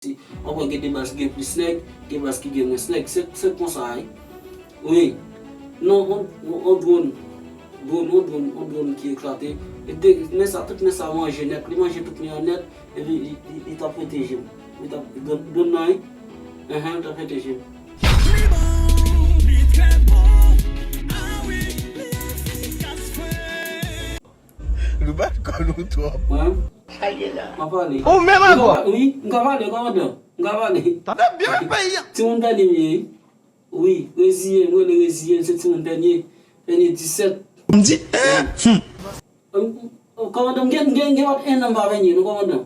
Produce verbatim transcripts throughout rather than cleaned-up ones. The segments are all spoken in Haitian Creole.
Si, w ap wè gen de baz ki gen plis nèg, gen baz ki gen mwens nèg. Se, se konsa a ye. Wi. Non, on, on, on dwòn. Dwòn, on dwòn, on dwòn ki eklate. E de, men sa, tout men sa manje nèt. Li manje tout men an nèt. Epi li, li, li t ap pwoteje m. Li t ap, dwòn, dwòn nan, wi. Enhen, li t ap pwoteje m. Nou bat kò nou twòp. Wi. Sa l ye la? M ap pale. Ou menm ankò? Wi, m ka pale, kòmandan. M ka pale. Tande byen peyi a. Timoun Pènye m ye, wi. Wi, reziye m, rele reziye m, se timoun Pènye. Pènye disèt. M di, eh, hmm. Kòmandan, m gen, m gen, m gen wòt en an m pa Pènye, non, kòmandan.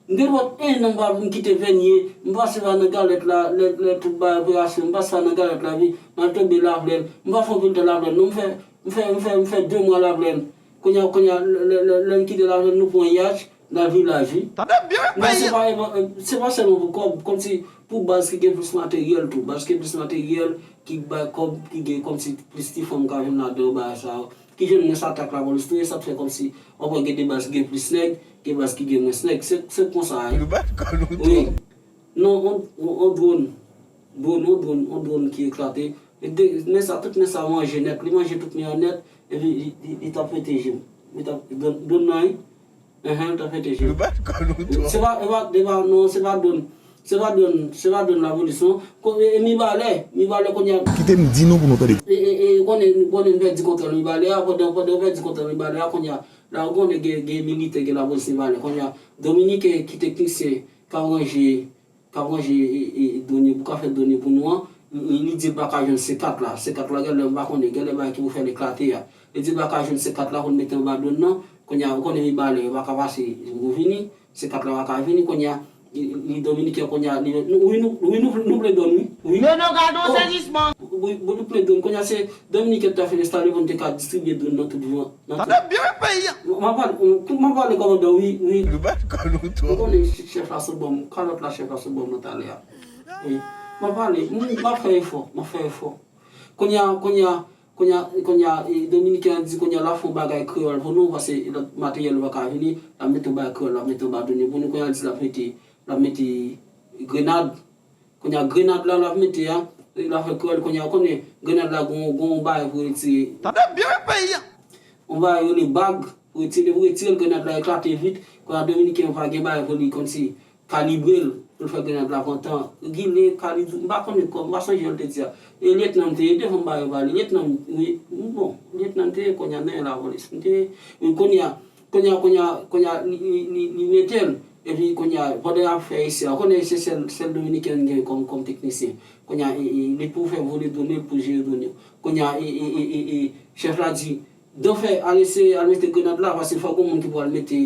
M gen wòt en an m pa vin kite Pènye. M pase pa nan Galèt la, lè, lè tout bagay operasyon, m pase pa nan Galèt la, wi. M al tonbe Laplèn. M pa fè anpil tan Laplèn, non, m fè, m fè, m fè, m fè de mwa Laplèn. Kounye a, kounye a, lè, lè, lè, lè m kite Laplèn, nou pran yach, nan vilaj, wi. Tande byen, non, peyi se a. Pa, se pa sèlman pou kòb, kòmsi pou baz ki gen plis materyèl tou. Baz ki gen plis materyèl, ki bay kòb, ki gen kòmsi plis ti fanm ka jwenn ladan yo, bagay sa yo. Ki jwenn mwens atak lapolis tou, e sa k fè kòmsi w ap wè gen de baz ki gen plis nèg, gen baz ki gen mwens nèg. Se, se konsa a ye. Nou bat kò nou twòp. Wi. Non, on, on, on dwòn. Dwòn, on dwòn, on dwòn ki eklate. E de, men sa, tout men sa manje nèt. Li manje tout men an nèt. Epi li, li, li t ap pwoteje m. Li t ap, dwòn, dwòn nan, wi. Enhen, li t ap pwoteje m. Nou bat kò nou twòp. Se pa, se pa, se pa, non, se pa dwòn. Se pa dwòn, se pa dwòn lapolis, non. Ko-, e, e Mibalè, Mibalè kounye a. Kite m di nou pou nou tande. E, e, e, konnen, konnen m pèdi kontwòl Mibalè a, pandan, pandan m pèdi kontwòl Mibalè a, kounye a, la ou konnen gen, gen militè, gen lapolis Mibalè. Kounye a, Dominiken ki teknisyen k ap ranje, k ap ranje, e, e, dwòn yo, pou ka fè dwòn yo pou nou an, li, li di l pa ka jwenn C kat la. C kat la, genlè m pa konnen, genlè bagay ki pou fè l eklate a. Li di l pa ka jwenn C kat la pou l mete anba dwòn nan. Kounye a, ou konnen Mibalè, yo pa ka pase, yo vini. C kat la pa ka vini kounye a. Li, li Dominiken kounye a, li, nou, wi, nou, wi, nou, nou vle dwòn, wi. Wi. Men nou gade yon sezisman. Wi, wi, nou vle dwòn. Kounye a, se Dominiken t ap fin enstale pou n te ka distribye dwòn nan tout van. Nan tout. Tande byen, wi, peyi a. M ap pale, m ap pale kòmandan, wi, wi. Nou bat kò nou twòp. Ou konnen chèf la sot bò m, kalòt la chèf la sot bò m nan talè a. Wi. M ap pale, m, m ap fè efò, m ap fè efò. Kounye a, kounye a, Kounye a, kounye a, e, Dominiken an di kounye a l ap fè yon bagay kreyòl pou nou, paske lòt materyèl yo pa ka vini, l ap mete yon bagay kreyòl, l ap mete yon badonye pou nou, kounye a l di l ap mete, l ap mete grenad. Kounye a grenad la l ap mete a, l ap fè kreyòl, kounye a ou konnen grenad la gon, gon bagay pou retire. Tande byen peyi a. Yon bagay yo rele bag, pou retire, pou retire l, grenad la eklate vit, kounye a Dominiken an pa gen bagay pou li kòmsi kalibre l, pou l fè grenad la pran tan. Gile, kalibre, m pa konnen kò, m pa sonje yo l te di a. E lyetnan m te ye, devan m ba yo pale, lyetnan m, wi, bon, lyetnan m te ye, kounye a nan lapolis. M te, wi, kounye a, kounye a, kounye a, kounye a, li, li, li, li mete l. Epi kounye a, pandan y ap fè esè a, ou konnen se sèl, sèl Dominiken gen kòm, kòm teknisyen. Kounye a, e, e, li pou fè vole dwòn yo, li pou jere dwòn yo. Kounye a, e, e, e, e, e, chèf la di, Dòfè, al eseye, al mete grenad la, paske fò gon moun ki pral mete,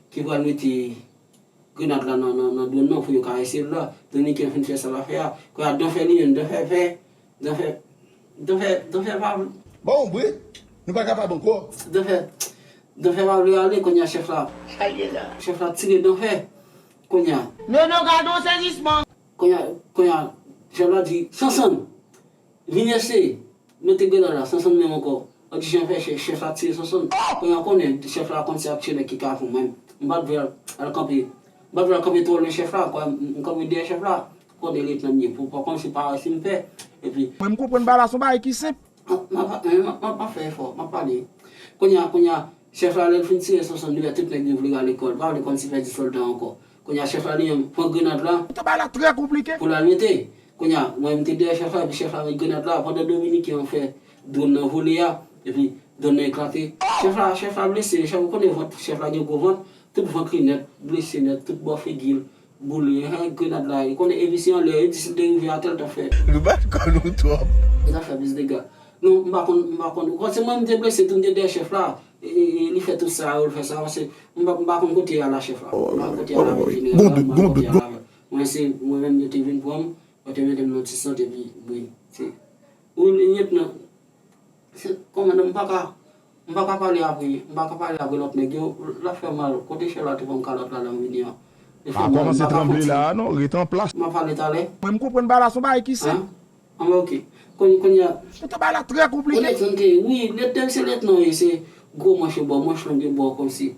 ki pral mete grenad la nan, nan, nan dwòn nan pou yo ka eseye l la. Dominiken fin fè sa l ap fè a. Kounye a Dòfè li menm, Dòfè fè, Dòfè, Dòfè, Dòfè pa vle. Bon, wi, nou pa kapab ankò. Dòfè, Dòfè pa vle ale, kounye a chèf la. Sa l ye la? Chèf la tire Dòfè. Kounye a. Men nou gade yon sezisman. Kounye a, kounye a, chèf la di, Sanson, vin eseye. Mete grenad la, Sanson menm ankò. Yon ti jan fè chè-, chèf la tire Sanson. Kounye a konnen, chèf la konn se aksyonè ki ka fè mwen. M pa t vle al, al kanpe. M pa t vle al kanpe twò lwen chèf la, kwa, m, m kanpe dèyè chèf la. Konnen lyetnan m ye. Pou, pou kòmsi pa wè si m pè. Epi. Mwen, m konprann bagay la, se yon bagay ki senp. M, m ap, m, m, m ap fè efò, m ap pale. Kounye a, kounye a, chèf la, lè l fin tire Sanson, li wè tout nèg yo vle rale kò l. Pa vle kòmsi pèdi sòlda ankò. Kounye a chèf la li menm pran grenad la. Tout bagay la trè konplike. Pou l al mete. Kounye a, mwen m te dèyè chèf la, epi chèf la met grenad la, pandan Dominiken an fè dwòn nan vole a, epi dwòn nan eklate. Chèf la, chèf la blese, chèf ou konnen vant, chèf la gen gwo vant, tout vant li nèt, blese nèt, tout bò figi l, boule, hein, grenad la, ou konnen epi se anlè, yo di si l te rive atè l t ap fè. Nou bat kò nou twòp. Li t ap fè plis dega. Non, m pa konn, m pa konn. Ou konn se mwen m te blese tou, m te dèyè chèf la. E, e, e, li fè tout sa yo, l fè sa, paske m pa, m pa konn kote y al a chèf la. M pa konn kote y al avè l jeneralman, m pa konn kote y al avè l. Mwen se, mwen menm yo te vin pran m, yo te mete m nan ti sant epi, wi, se, wi, lyetnan, se, kòmandan, m pa ka, m pa ka pale apre, m pa ka pale apre lòt nèg yo, l ap fè mal, kote chèf la te pran m kalòt la lè m vini an. Li fè mal, m pa ka fè ti. Pa kòmanse tranble la a non, ret an plas. M ap pale talè. Mwen, m konprann bagay la, se yon bagay ki senp. An, ok. Kounye, kounye a. Tout bagay la trè konplike. Lyetnan te, wi, lyetnan se lyetnan, wi, se gwo manch yo ba w, manch long yo ba w kòmsi.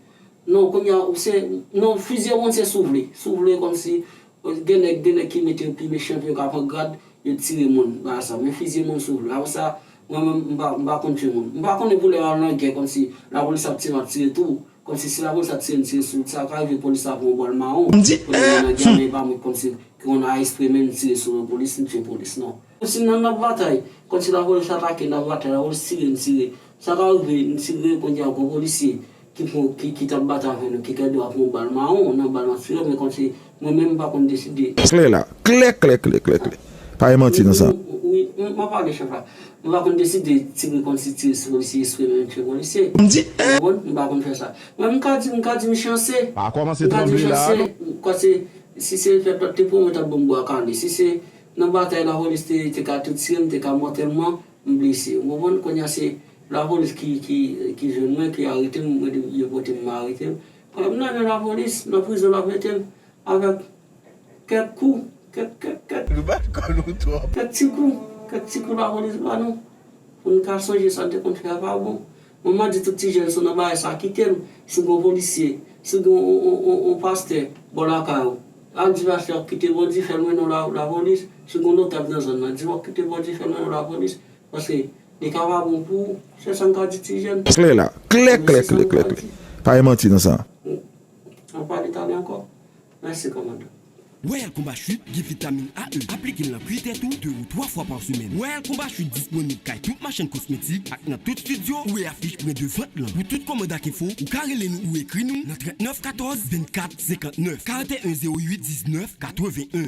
Non, kounye a, se, non, fizye moun se si w vle. Si w vle kòmsi, Gen nèg, gen nèg ki mete yo pi mechan, yo ka pran grad, yo tire moun, bagay sa. Men fizye moun sou vle. Apre sa, mwen menm, m pa, m pa konn tchwe moun. M pa konnen pou lè y al nan gè, kòmsi lapolis ap tire, m ap tire tou. Kòmsi si lapolis ap tire, m tire sou, sa ka rive polis la pran yon bòl mawon. M di, kounye a nan gè, men pa mwen kòmsi, konn a espre men m tire sou yon polis, m tchwe polis, non. Kòmsi nan, n ap batay, kòmsi lapolis atake, n ap batay, lapolis tire, m tire. Sa ka rive, m tire, kounye a, gwo polisye ki pran, ki, ki t ap batay avè nou, ki gen dwa pran bal mawon nan bal natirèl, men kòmsi mwen menm m pa konn deside. Klè la, klè, klè, klè, klè, klè. Pa gen manti nan sa. Wi, m, m ap pale chèf la. M pa konn deside tire kòmsi tire sou polisye, espre men tire polisye. M di, eh! Ou konprann? M pa konn fè sa. Mwen, m ka di, m ka di m chanse. Pa kòmanse M ka di m tranble la, chanse. Non. Kòmsi, si se fè lòt te pran, mwen t ap ban m bwa kale. Si se nan batay lapolis te, te ka tou tire m, te ka mòtèlman, m blese. Ou konprann? Kounye a se lapolis ki, ki, ki jwenn mwen, ki arete m, mwen di yo pote m, m arete m. Pandan m nan men lapolis, nan prizon l ap mete m, avèk kèk kou, kèk, kèk, kèk, Nou bat kò nou twòp. Kèk ti kou, kèk ti kou lapolis ba nou. Pou n ka sonje sa n te konn fè a pa bon. Mwen, m a di tout ti jèn, si w nan bagay sa, kite l. Si w gen yon polisye, si w gen yon, yon, yon, yon pastè bò lakay ou, al di pastè w kite bandi, fè l mennen w la, lapolis. Si w gen yon notab nan zòn nan, di w kite bandi, fè l mennen w lapolis. Paske li ka pa bon pou ou. Se sa m ka di ti jèn. Klè la. Klè, klè, klè, klè, klè. Pa gen manti nan sa. Ann pale talè ankò. Mèsi, kòmandan. Royal Combat Chute gen vitamin A E. Aplike l nan kwi tèt ou de ou twa fwa pa semèn. Royal Combat Chute disponib kay tout machann kosmetik ak nan tout estidyo ou e afich pwen de vant lan. Pou tout kòmand ak enfo, ou ka rele nou ou ekri nou nan trannèf katòz vennkat senkantnèf, karannteyen zewo uit diznèf katrevenyen.